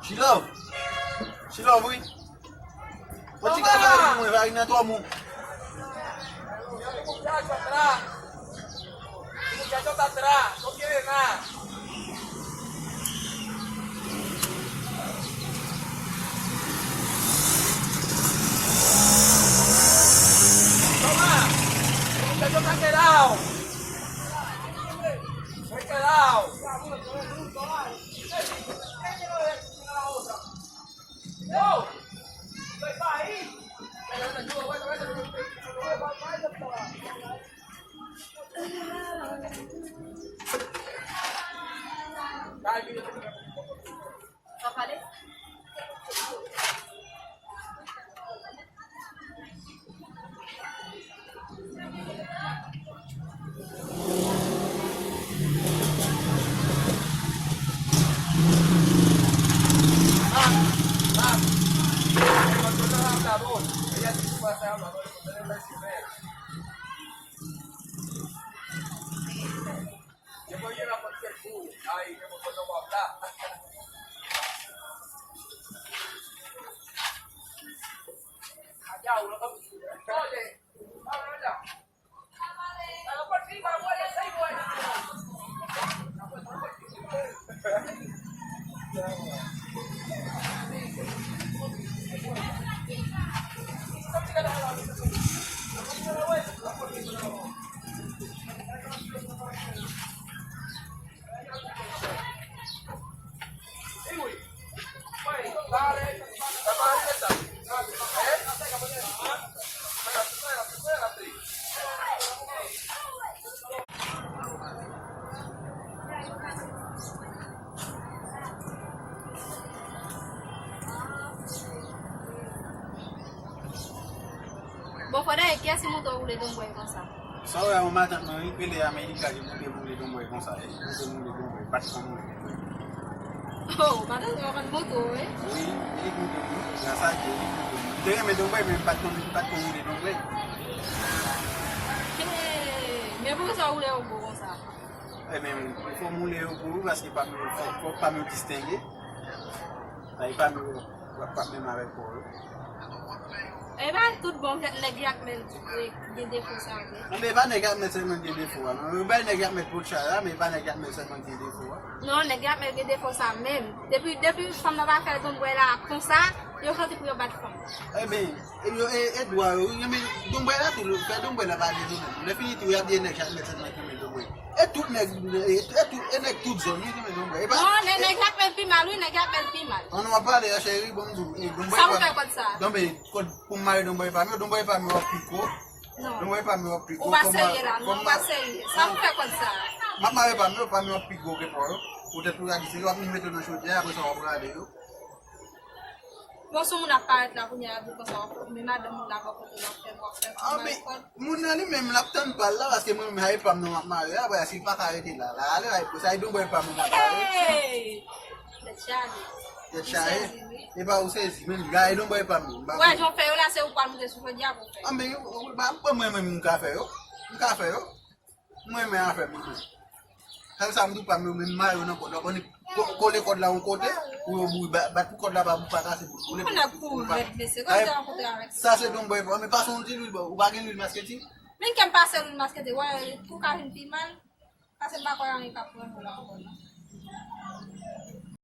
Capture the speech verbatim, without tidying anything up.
She love. She love, wi. Yon ti kaka pou mwen, Varina twò mou. Bon, Fodè, kiyès ki montre w woule donbwèy konsa? Sa w wè yon matant mwen wi, rele Amerika, li montre m woule donbwèy konsa. Li montre m woule donbwèy, m pa t konn woule donbwèy. Oh, matant mwen konn montre w, wi? Wi, li montre m, gras a Dye, li montre m. M te renmen donbwèy, men m pa t konn, m pa t konn woule donbwèy. Hey, men poukisa w woule yo gwo konsa? Ebyen, fò m woule yo gwo wi, paske pa m yo, fò, fò pa m yo distenge. Sa e pa m yo, w ap, w ap menm avèk kò yo. E pa tout bon kèk nèg y ap mèt gen defo sa vre. Non, men e pa nèg y ap mèt sèlman gen defo a, non. Yo bay nèg y ap mèt pwotchay la, men e pa nèg y ap mèt sèlman gen defo a. Non, nèg y ap mèt gen defo sa menm. Depi, depi fanm nan pa fè donbwèy la konsa, yo santi pou yo bat fanm nan. Ebyen, e, yo, e, e dwa yo, wi, men donbwèy la tou, fè donbwèy la pa de nou menm. Lè fini tou, y ap di e nèg y ap mèt sèlman ki renmen donbwèy. E tout nèg, e, e tout, e nèg tout zòn, wi, ki renmen donbwèy. E pa... Non, nèg, nèg y ap mèt pi mal, wi, nèg y ap mèt pi mal. An nou ap pale a, cheri, bon, m di w, e, donbwèy pa m. Sa pou fè kòd sa? Donbwèy, kòd pou m mare donbwèy pa m yo, donbwèy pa m yo ap pi gwo. Non. Donbwèy pa m yo ap pi gwo. Ou pa serye la, non, ou pa serye. Sa pou fè kòd sa? M ap mare pa m yo, pa m yo ap pi gwo ke pa w yo. Poutèt pou yo di se yo ap vin mete yo nan chodyè, apre sa w ap rale yo. Bon, si yon moun ap parèt la kounye a, ap di konsa, w ap, men madanm ou la bò kote w ap fè, w ap fè. Ah, men moun nan li menm, l ap tann pa l la, paske mwen menm, sa e pa m nan m ap mare a, si l pa ka rete la, la, ale, la, sa e donbwèy pa m nan m ap mare. Hey! Tèt chaje. Tèt chaje? Ou sezi, wi. E pa ou sezi, menm, sa e donbwèy pa m nan m ap mare. Ou wè jan w fè yo la, se ou pral moute sou chodyè pou w fè. Ah, men, ou, ou, ba, ban mwen, mwen, m ka fè yo. M ka fè yo. Mwen renmen afè m, mwen. Sèl sa m di w pa m yo, men m mare yo nan kòd la. Ou konnen, ko-, kole kòd la yon kote, pou yo boure, ba-, bat pou kòd la pa, pa kase bout. Ou konnen kou rèd, mesye, kòm se rankontre avèk sa. Sa se donbwèy pa m, men pase yon ti lwil, ou pa gen lwil masketi? Men kè m pase lwil masketi, wè, tou ka vin pi mal, pase m pa kwè anyen k ap pran yo la ankò non.